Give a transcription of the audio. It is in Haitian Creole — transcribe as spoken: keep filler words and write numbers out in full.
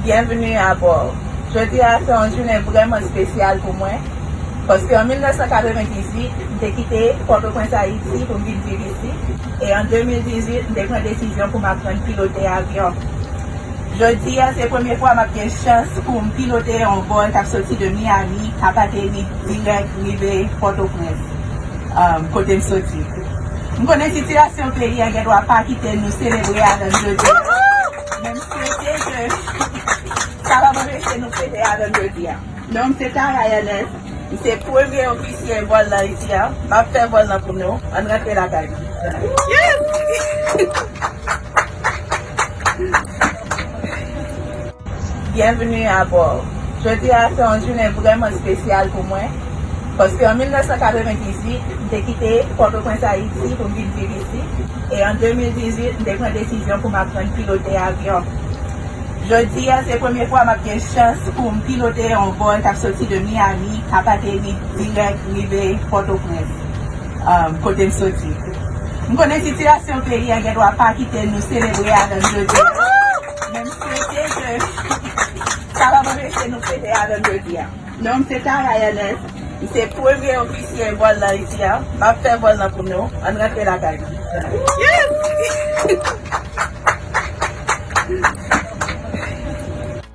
Byenveni abò. Jodi a se yon jounen vrèman espesyal pou mwen, paske an mil nèf san katrevendizuit, m te kite Pòtoprens, Ayiti, pou m vin viv isi, e an de mil dizuit, m te pran desizyon pou m aprann pilote avyon. Jodi a, se premye fwa m ap gen chans pou m pilote yon vòl k ap soti de Miami, k ap ateri dirèk rive Pòtoprens, um, kote m soti. M konnen sitiyasyon peyi a gen dwa pa kite nou selebre avè m jodi a, men m swete ke sa p ap anpeche nou fete avè m jodi a. Non m se Tara Ernest, m se premye ofisye vòl lan isi a. M ap fè vòl lan pou nou. Ann rantre lakay nou. Byenveni abò. Jodi a se yon jounen vrèman espesyal pou mwen, paske an mil nèf san katrevendizuit, m te kite Pòtoprens, Ayiti, pou m vin viv isi, e an de mil dizuit, m te pran desizyon pou m aprann pilote avyon. Jodi a, se premye fwa m ap gen chans pou m pilote yon vòl k ap soti de Miami, k ap ateri dirèk rive Pòtoprens, um, kote m soti. M konnen sitiyasyon peyi a gen dwa pa kite nou selebre avè m jodi a, men m swete ke sa p ap anpeche nou fete avè m jodi a. Non m se Tara Ernest, m se premye ofisye vòl lan isi a. M ap fè vòl lan pou nou. Ann rantre lakay nou.